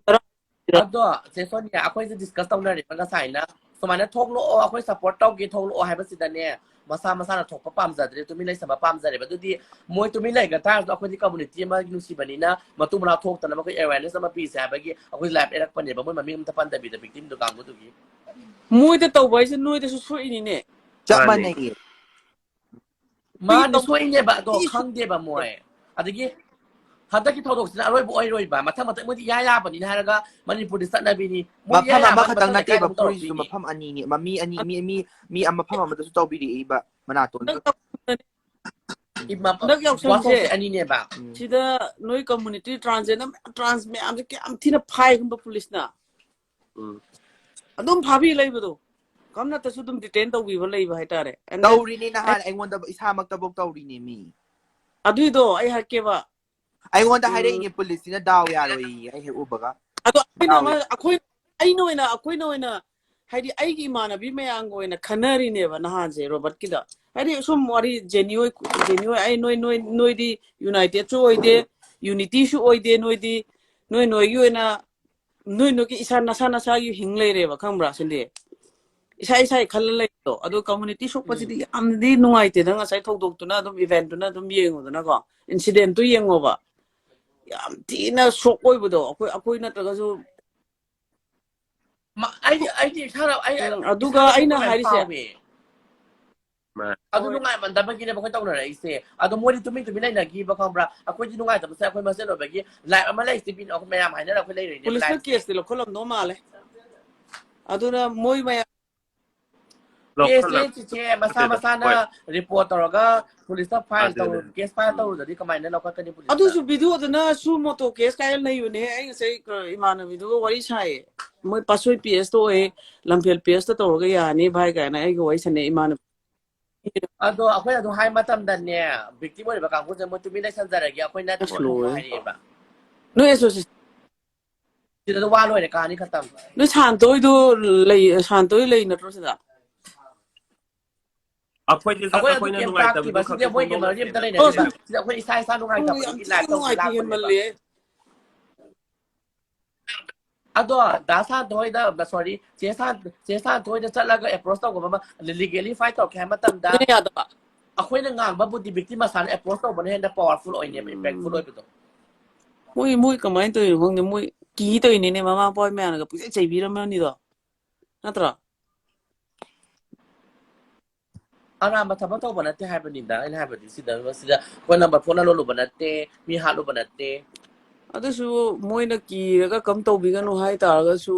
ꯑꯗꯣ ꯆꯦ ꯁꯣꯅꯤꯌꯥ, ꯑꯩꯈꯣꯏꯁꯦ discuss ꯇꯧꯅꯔꯦꯕ ꯉꯁꯥꯏꯅ, ꯁꯨꯃꯥꯏꯅ ꯊꯣꯛꯂꯛꯑꯣ, ꯑꯩꯈꯣꯏ support ꯇꯧꯒꯦ, ꯊꯣꯛꯂꯛꯑꯣ ꯍꯥꯏꯕꯁꯤꯗꯅꯦ, ꯃꯁꯥ ꯃꯁꯥꯅ ꯊꯣꯛꯄ ꯄꯥꯝꯖꯗ꯭ꯔꯦ, ꯇꯨꯃꯤꯟ ꯂꯩꯁꯟꯕ ꯄꯥꯝꯖꯔꯦꯕ꯫ ꯑꯗꯨꯗꯤ ꯃꯣꯏ ꯇꯨꯃꯤꯟ ꯂꯩꯒ ꯇꯥꯔꯁꯨ ꯑꯩꯈꯣꯏꯗꯤ community ꯑꯃ ꯅꯨꯡꯁꯤꯕꯅꯤꯅ ꯃꯇꯨꯡ ꯃꯅꯥꯎ ꯊꯣꯛꯇꯅꯕ ꯑꯩꯈꯣꯏ awareness ꯑꯃ ꯄꯤꯁꯦ ꯍꯥꯏꯕꯒꯤ ꯑꯩꯈꯣꯏ live ꯂꯩꯔꯛꯄꯅꯦꯕ, ꯃꯣꯏ ꯃꯃꯤꯡ ꯑꯝꯇ ꯄꯟꯗꯕꯤꯗ victim ꯗꯣ ꯀꯥꯡꯕꯨꯗꯨꯒꯤ꯫ ꯃꯣꯏꯗ ꯇꯧꯕ ꯍꯥꯏꯁꯦ ꯅꯣꯏꯗꯁꯨ ꯁꯣꯛꯏꯅꯤꯅꯦ꯫ ꯆꯞ ꯃꯥꯅꯦ꯫ ꯃꯥꯟꯅꯩꯌꯦ꯫ ꯃꯥꯅꯦ, ꯁꯣꯏꯅꯦꯕ, ꯑꯗꯣ ꯈꯪꯗꯦꯕ ꯃꯣꯏ꯫ ꯑꯗꯒꯤ ꯍꯟꯗꯛꯀꯤ ꯊꯧꯗꯣꯛꯁꯤꯅ ꯑꯔꯣꯏꯕ ꯑꯣꯏꯔꯣꯏꯕ, ꯃꯊꯪ ꯃꯊꯪ ꯃꯣꯏꯗꯤ ꯏꯌꯥ ꯌꯥꯕꯅꯤꯅ ꯍꯥꯏꯔꯒ ꯃꯅꯤꯄꯨꯔꯗꯤ ꯆꯠꯅꯕꯤꯅꯤ꯫ ꯃꯣꯏ ꯏꯌꯥ ꯃꯐꯝ ꯌꯥꯕ ꯑꯃꯈꯛꯇꯪ ꯃꯊꯪ ꯂꯩꯀꯥꯏꯗ ꯅꯠꯇꯦꯕ ꯑꯃꯨꯛ ꯐꯨꯔꯤꯁꯤꯁꯨ, ꯇꯧꯔꯛꯈꯤꯅꯤ꯫ ꯃꯐꯝ ꯑꯅꯤꯅꯤ꯫ ꯃ-, ꯃꯤ ꯑꯅꯤ, ꯃꯤ, ꯃꯤ, ꯃꯤ ꯑꯃ ꯃꯐꯝ ꯑꯃꯗꯁꯨ ꯇꯧꯕꯤꯔꯛꯏꯕ ꯃꯅꯥꯇꯣꯟ꯫ ꯍꯟꯗꯛ ꯏꯃꯥ-, ꯍꯟꯗꯛ ꯌꯥꯎꯁꯪꯁꯦ ꯋꯥꯊꯣꯛꯁꯦ ꯑꯅꯤꯅꯦꯕ꯫ ꯎꯝ꯫ ꯁꯤꯗ ꯅꯣꯏ community transgender ꯃꯌꯥꯝ, trans ꯃꯌꯥꯝꯁꯦ ꯀꯌꯥꯝ ꯊꯤꯅ ꯐꯥꯏ ꯈꯪꯕ ꯄꯨꯂꯤꯁꯅ? ꯎꯝ꯫ ꯑꯗꯨꯝ ꯐꯥꯕꯤ ꯂꯩꯕꯗꯣ, ꯀꯝꯅꯠꯇꯁꯨ ꯑꯗꯨꯝ detain ꯇꯧꯕꯤꯕ ꯂꯩꯕ ꯍꯥꯏꯇꯥꯔꯦ꯫ And then ꯇꯧꯔꯤꯅꯦ, ꯅꯍꯥꯟ ꯑꯩꯉꯣꯟꯗ ꯏꯁꯥꯃꯛꯇꯐꯧ ꯇꯧꯔꯤꯅꯦ ꯃꯤ꯫ ꯑꯗꯨꯏꯗꯣ ꯑꯩ ꯍꯥꯏꯔꯛꯀꯦꯕ꯫ ꯑꯩꯉꯣꯟꯗ ꯎꯝ꯫ ꯍꯥꯏꯔꯛꯏꯅꯦ ꯄꯨꯂꯤꯁꯁꯤꯅ, ꯗꯥꯎ ꯌꯥꯔꯣꯏꯌꯦ ꯑꯩ ꯍꯦꯛ ꯎꯕꯒ꯫ ꯑꯗꯣ ꯑꯩꯈꯣꯏꯅ ꯗꯥꯎ ꯑꯃ, ꯌꯥ- ꯑꯩꯈꯣꯏ, ꯑꯩꯅ ꯑꯣꯏꯅ, ꯑꯩꯈꯣꯏꯅ ꯑꯣꯏꯅ, ꯍꯥꯏꯗꯤ ꯑꯩꯒꯤ ꯏꯃꯥꯟꯅꯕꯤ ꯃꯌꯥꯝꯒ ꯑꯣꯏꯅ ꯈꯟꯅꯔꯤꯅꯦꯕ ꯅꯍꯥꯟꯁꯦ ꯔꯣꯕꯔꯠꯀꯤꯗ꯫ ꯍꯥꯏꯗꯤ ꯁꯨꯝ ꯋꯥꯔꯤ genuine, genuine, ꯑꯩ ꯅꯣꯏ, ꯅꯣꯏ, ꯅꯣꯏꯗꯤ unitedꯁꯨ ꯑꯣꯏꯗꯦ, unityꯁꯨ ꯑꯣꯏꯗꯦ ꯅꯣꯏꯗꯤ, ꯅꯣꯏ ꯅꯣꯏꯒꯤ ꯑꯣꯏꯅ, ꯅꯣꯏ ꯅꯣꯏꯒꯤ ꯏꯁꯥ ꯅꯁꯥ ꯅꯁꯥꯒꯤ ꯍꯤꯡ ꯂꯩꯔꯦꯕ, ꯈꯪꯕ꯭ꯔꯥ ꯁꯤꯟꯗꯤ? ꯏꯁꯥ ꯏꯁꯥꯒꯤ ꯈꯜꯂ ꯂꯩꯕꯗꯣ꯫ ꯑꯗꯣ community ꯁꯣꯛꯄꯁꯤꯗꯤ ꯌꯥꯝꯅꯗꯤ ꯅꯨꯡꯉꯥꯏꯇꯦꯗ꯫ ꯉꯁꯥꯏ ꯊꯧꯗꯣꯛꯇꯨꯅ ꯑꯗꯨꯝ, eventꯇꯨꯅ ꯑꯗꯨꯝ ꯌꯦꯡꯉꯣꯗꯅꯀꯣ, incidentꯇꯨ ꯌꯦꯡꯉꯣꯕ꯫ ꯌꯥꯝ ꯊꯤꯅ shock ꯑꯣꯏꯕꯗꯣ꯫ ꯑꯩꯈꯣꯏ, ꯑꯩꯈꯣꯏ ꯅꯠꯇ꯭ꯔꯒꯁꯨ ꯃ-, ꯑꯩꯗꯤ, ꯑꯩꯗꯤ ꯏꯁꯥꯅ, ꯑꯩ, ꯎꯝ, ꯑꯗꯨꯒ ꯏꯁꯥꯅ ꯑꯩꯅ ꯊꯣꯛꯄ ꯌꯥꯝ ꯍꯥꯏꯔꯤꯁꯦ, ꯐꯥꯎꯋꯦ꯫ ꯑꯗꯨ ꯍꯣꯏ꯫ ꯅꯨꯡꯉꯥꯏꯃꯟꯗꯕꯒꯤꯅꯦꯕ ꯑꯩꯈꯣꯏ ꯇꯧꯅꯔꯛꯏꯁꯦ꯫ ꯑꯗꯣ ꯃꯣꯏꯗꯤ ꯇꯨꯃꯤꯟ ꯇꯨꯃꯤꯟ ꯂꯩꯅꯈꯤꯕ, ꯈꯪꯕ꯭ꯔꯥ? ꯑꯩꯈꯣꯏꯗꯤ ꯅꯨꯡꯉꯥꯏꯇꯕꯁꯦ ꯑꯩꯈꯣꯏ ꯃꯁꯦꯜ ꯑꯣꯏꯕꯒꯤ live ꯑꯃ ꯂꯩꯁꯤꯗꯤ, ꯑꯩꯈꯣꯏ ꯃꯌꯥꯝ ꯍꯥꯏꯅꯔ ꯑꯩꯈꯣꯏ ꯂꯩꯔꯣꯏꯅꯦꯕ ꯄꯨꯂꯤꯁꯅ liveꯁꯦ꯫ Caseꯇꯤ ꯂꯧꯈꯠꯂꯝꯗꯧ ꯃꯥꯜꯂꯦ꯫ ꯑꯗꯨꯅ ꯃꯣꯏ ꯃꯌꯥꯝ Caseꯁꯦ ꯂꯧꯈꯠꯂꯝ-, ꯆꯤꯆꯦ, ꯃꯁꯥ ꯅꯠꯇꯦꯗ, ꯃꯁꯥꯅ ꯍꯣꯏ꯫ Report ꯇꯧꯔꯒ ꯄꯨꯂꯤꯁꯇ file ꯑꯗꯨꯅꯦ꯫ ꯇꯧꯔꯨ-, case file ꯇꯧꯔꯨꯗꯗꯤ ꯀꯃꯥꯏꯅ ꯂꯧꯈꯠꯀꯅꯤ ꯄꯨꯂꯤꯁꯇ? ꯑꯗꯨꯁꯨ videoꯗꯅ ꯁꯨ ꯃꯣꯇꯣ case ꯀꯥꯏꯅ ꯂꯩꯕꯅꯦ꯫ ꯑꯩ ꯉꯁꯥꯏ, ꯑ, ꯏꯃꯥꯟꯅꯕꯤꯗꯨꯒ ꯋꯥꯔꯤ ꯁꯥꯏꯌꯦ꯫ ꯃꯣꯏ ꯄꯥꯠꯁꯣꯏ PSꯇ ꯑꯣꯏ, ꯂꯝꯐꯦꯜ PSꯇ ꯇꯧꯔꯒ ꯌꯥꯅꯤ ꯚꯥꯏ ꯀꯥꯏꯅ ꯑꯩꯒ ꯋꯥꯔꯤ ꯁꯥꯟꯅꯩ ꯏꯃꯥꯟꯅꯕꯤ꯫ ꯑꯗꯣ ꯑꯩꯈꯣꯏ ꯑꯗꯨ ꯍꯥꯏ ꯃꯇꯝꯗꯅꯦ, victim ꯑꯣꯏꯔꯤꯕ ꯀꯥꯡꯕꯨꯁꯦ ꯃꯣꯏ ꯇꯨꯃꯤꯟ ꯂꯩꯁꯟꯖꯔꯒꯦ, ꯑꯩꯈꯣꯏ ꯅꯠꯇꯦ ꯑꯁ, ꯂꯣꯏꯔꯦ꯫ ꯍꯥꯏꯔꯛꯑꯦꯕ꯫ ꯅꯣꯏ association ꯁꯤꯗ ꯋꯥ ꯂꯣꯏꯔꯦ, ꯀꯍꯥꯅꯤ ꯈꯇꯝ꯫ ꯅꯣꯏ ꯁꯥꯟꯇꯣꯏꯗꯣ ꯂꯩ, ꯁꯥꯟꯇꯣꯏ ꯂꯩ ꯅꯠꯇ꯭ꯔꯣ ꯁꯤꯗ? ꯑꯩꯈꯣꯏꯗꯤ ꯑꯩꯈꯣꯏ ꯑꯗꯨ ꯑꯩꯈꯣꯏꯅ ꯀꯩꯝ ꯅꯨꯡꯉꯥꯏꯇꯕꯗꯣ ꯇꯥꯛꯇꯦꯕ꯫ ꯁꯤꯗꯤ ꯈꯛꯇ ꯃꯣꯏꯒꯤ ꯐꯣꯡꯗꯣꯛꯑꯒ ꯃꯔꯤ ꯑꯝꯇ ꯆꯦꯜꯂꯦ꯫ ꯂꯩꯅꯗꯦꯕ꯫ ꯍꯣꯏ꯫ ꯁꯤꯗ ꯑꯩꯈꯣꯏ ꯏꯁꯥ ꯏꯁꯥ ꯅꯨꯡꯉꯥꯏꯇꯕꯗꯨꯒꯤ ꯌꯥꯝ ꯊꯤꯅ live ꯇꯧꯁꯤ ꯅꯨꯡꯉꯥꯏꯇꯦ, ꯂꯥꯛꯄꯅꯦꯕ꯫ ꯍꯦꯟꯃꯜꯂꯦ꯫ ꯑꯗꯣ ꯗꯥ ꯁꯥꯟꯇ ꯍꯣꯏꯗ, sorry, ꯆꯦ ꯁꯥꯟ-, ꯆꯦ ꯁꯥꯟꯇ ꯍꯣꯏꯗ ꯆꯠꯂꯒ approach ꯇꯧꯕ ꯑꯃ, legally fight ꯇꯧꯔꯛꯀꯦ ꯍꯥꯏꯕ ꯃꯇꯝꯗ ꯑꯗꯨꯅ ꯌꯥꯗꯕ꯫ ꯑꯩꯈꯣꯏꯅ ꯉꯥꯡꯕꯕꯨꯗꯤ victim ꯃꯁꯥꯅ approach ꯇꯧꯕꯅ ꯍꯦꯟꯅ powerful ꯑꯣꯏꯅꯦꯕ, impactful ꯎꯝ꯫ ꯑꯣꯏꯕꯗꯣ꯫ ꯃꯣꯏ, ꯃꯣꯏ ꯀꯃꯥꯏꯅ ꯇꯧꯔꯤꯅꯣ ꯈꯪꯗꯦ꯫ ꯃꯣꯏ ꯀꯤ ꯇꯧꯔꯤꯅꯤꯅꯦ, ꯃꯃꯥ ꯃꯄꯥ ꯃꯌꯥꯝꯅꯒ ꯄꯨꯡꯆꯩ ꯆꯩꯕꯤꯔꯝꯃꯅꯤꯗꯣ꯫ ꯅꯠꯇ꯭ꯔꯣ? ꯑꯔꯥꯟꯕ ꯊꯕꯛ ꯇꯧꯕ ꯅꯠꯇꯦ ꯍꯥꯏꯕꯅꯤꯗ꯫ ꯑꯩꯅ ꯍꯥꯏꯕꯗꯤ ꯁꯤꯗ, ꯁꯤꯗ phone number ꯐꯣꯟꯅ ꯂꯣꯜꯂꯨꯕ ꯅꯠꯇꯦ, ꯃꯤ ꯍꯥꯠꯂꯨꯕ ꯅꯠꯇꯦ꯫ ꯑꯗꯨꯁꯨ ꯃꯣꯏꯅ ꯀꯤꯔꯒ ꯀꯝ ꯇꯧꯕꯤꯒꯅꯨ ꯍꯥꯏ ꯇꯥꯔꯒꯁꯨ,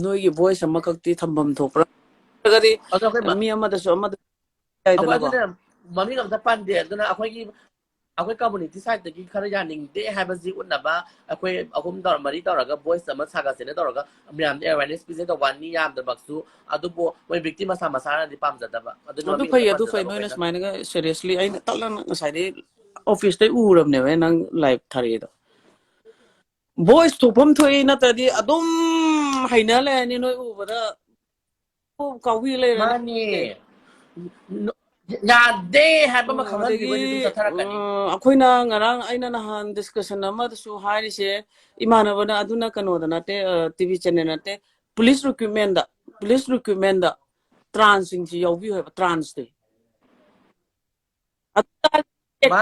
ꯅꯣꯏꯒꯤ voice ꯑꯃꯈꯛꯇꯤ ꯊꯝꯐꯝ ꯊꯣꯛꯄ꯭ꯔꯥ? ꯅꯠꯇ꯭ꯔꯒꯗꯤ ꯑꯗꯣ ꯑꯩꯈꯣꯏ ꯃ-, ꯃꯤ ꯑꯃꯗꯁꯨ ꯑꯃꯗ ꯑꯩꯈꯣꯏ ꯌꯥꯏꯗꯅꯀꯣ꯫ ꯑꯗꯨꯅ ꯃꯃꯤꯡ ꯑꯝꯇ ꯄꯟꯗꯦ꯫ ꯑꯗꯨꯅ ꯑꯩꯈꯣꯏꯒꯤ, ꯑꯩꯈꯣꯏ community sideꯇꯒꯤ ꯈꯔ ꯌꯥꯅꯤꯡꯗꯦ ꯍꯥꯏꯕꯁꯤ ꯎꯠꯅꯕ ꯑꯩꯈꯣꯏ ꯑꯍꯨꯝ ꯇꯧꯔ, ꯃꯔꯤ ꯇꯧꯔꯒ voice ꯑꯃ ꯁꯥꯒꯠꯁꯦꯅ ꯇꯧꯔꯒ ꯃꯌꯥꯝꯗ awareness ꯄꯤꯖꯦ ꯇꯧꯕ ꯋꯥꯅꯤ꯫ ꯃꯤ ꯌꯥꯝꯗꯕꯁꯨ, ꯑꯗꯨꯕꯨ ꯃꯣꯏ victim ꯃꯁꯥ ꯃꯁꯥꯅꯗꯤ ꯄꯥꯝꯖꯗꯕ꯫ ꯑꯗꯨꯅ ꯑꯗꯨ ꯃꯃꯤꯡ ꯐꯩ, ꯑꯝꯇ ꯑꯗꯨ ꯐꯩ꯫ ꯄꯟꯖꯗꯕ ꯅꯣꯏꯅ ꯑꯩꯈꯣꯏꯅ꯫ ꯁꯨꯃꯥꯏꯅꯒ seriously, ꯑꯩꯅ ꯇꯞꯅ ꯉꯁꯥꯏꯗꯩ officeꯇꯩ ꯎꯔꯕꯅꯦꯕ ꯅꯪ live ꯊꯥꯔꯛꯏꯗꯣ꯫ Voice ꯊꯣꯛꯐꯝ ꯊꯣꯛꯏ, ꯅꯠꯇ꯭ꯔꯗꯤ ꯑꯗꯨꯝ ꯍꯩꯅ ꯂꯩꯔꯅꯤ ꯅꯣꯏ ꯎꯕꯗ꯫ ꯀꯣꯛ ꯀꯥꯎꯕꯤ ꯂꯩꯔꯅꯤ꯫ ꯃꯥꯅꯤ꯫ ꯅ-, ꯌꯥꯗꯦ ꯍꯥꯏꯕ ꯑꯃ ꯎꯝ, ꯈꯪꯍꯟꯕꯤꯕ ꯑꯣꯏꯗꯤ ꯑꯗꯒꯤ, ꯑꯗꯨꯝ ꯆꯠꯊꯔꯛꯀꯅꯤ꯫ ꯎꯝ, ꯑꯩꯈꯣꯏꯅ ꯉꯔꯥꯡ, ꯑꯩꯅ ꯅꯍꯥꯟ discussion ꯑꯃꯗꯁꯨ ꯍꯥꯏꯔꯤꯁꯦ, ꯏꯃꯥꯟꯅꯕꯅ ꯑꯗꯨꯅ ꯀꯩꯅꯣꯗ ꯅꯠꯇꯦ, ꯑ, TV channel ꯅꯠꯇꯦ, police recruitmentꯗ꯫ ꯄꯨꯂꯤꯁ ꯔꯤꯀ꯭ꯔꯨꯠꯃꯦꯟꯗ ꯇ꯭ꯔꯥꯟꯁꯁꯤꯡꯁꯤ ꯌꯥꯎꯕꯤꯌꯨ ꯍꯥꯏꯕ, ꯇ꯭ꯔꯥꯟꯁꯇꯤ꯫ ꯑꯗꯨ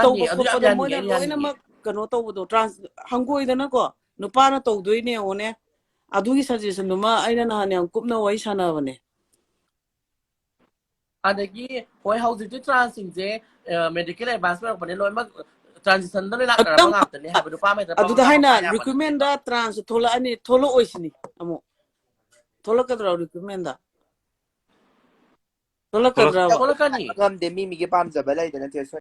ꯇꯧꯕ ꯈꯣꯠꯄꯗ ꯃꯣꯏꯅ ꯂꯣꯏꯅꯃꯛ ꯀꯩꯅꯣ ꯇꯧꯕꯗꯣ, ꯇ꯭ꯔꯥꯟꯁ ꯍꯪꯒꯣꯏꯗꯅꯀꯣ, ꯅꯨꯄꯥꯅ ꯇꯧꯗꯣꯏꯅꯦ ꯌꯦꯡꯉꯣꯅꯦ꯫ ꯑꯗꯨꯒꯤ ꯁꯖꯦꯁꯟꯗꯨꯃ ꯑꯩꯅ ꯅꯍꯥꯟ ꯌꯥꯝ ꯀꯨꯞꯅ ꯋꯥꯔꯤ ꯁꯥꯟꯅꯕꯅꯦ꯫ ꯑꯗꯒꯤ ꯍꯣꯏ, ꯍꯧꯖꯤꯛꯇꯤ ꯇ꯭ꯔꯥꯟꯁꯁꯤꯡꯁꯦ ꯃꯦꯗꯤꯀꯦꯜ ꯑꯦꯗꯚꯥꯟꯁ ꯑꯣꯏꯔꯛꯄꯅꯦ, ꯂꯣꯏꯅꯃꯛ ꯇ꯭ꯔꯥꯟꯁꯤꯁꯟꯗ ꯂꯣꯏ ꯂꯥꯛꯅꯔꯕ ꯉꯥꯛꯇꯅꯦ ꯍꯥꯏꯕ, ꯅꯨꯄꯥ ꯑꯃ ꯍꯦꯛꯇ ꯄꯪꯂꯥꯛ ꯑꯗꯨꯗ ꯍꯥꯏꯅ ꯂꯥꯛꯄ ꯌꯥꯕ ꯅꯠꯇꯦꯕ꯫ ꯔꯤꯀ꯭ꯔꯨꯠꯃꯦꯟꯗ ꯇ꯭ꯔꯥꯟꯁ ꯊꯣꯛꯂꯛꯑꯅꯤ, ꯊꯣꯛꯂꯛꯑꯣꯏꯁꯤꯅꯤ ꯑꯃꯨꯛ꯫ ꯊꯣꯛꯂꯛꯀꯗ꯭ꯔꯣ ꯔꯤꯀ꯭ꯔꯨꯠꯃꯦꯟꯗ? ꯊꯣꯛꯂꯛꯀꯗ꯭ꯔꯕ? ꯊꯣꯛꯂꯛꯀꯅꯤ꯫ ꯉꯝꯗꯦ, ꯃꯤ ꯃꯤꯒꯤ ꯄꯥꯝꯖꯕ ꯂꯩꯗꯅ ꯆꯦ ꯁꯣꯏ꯫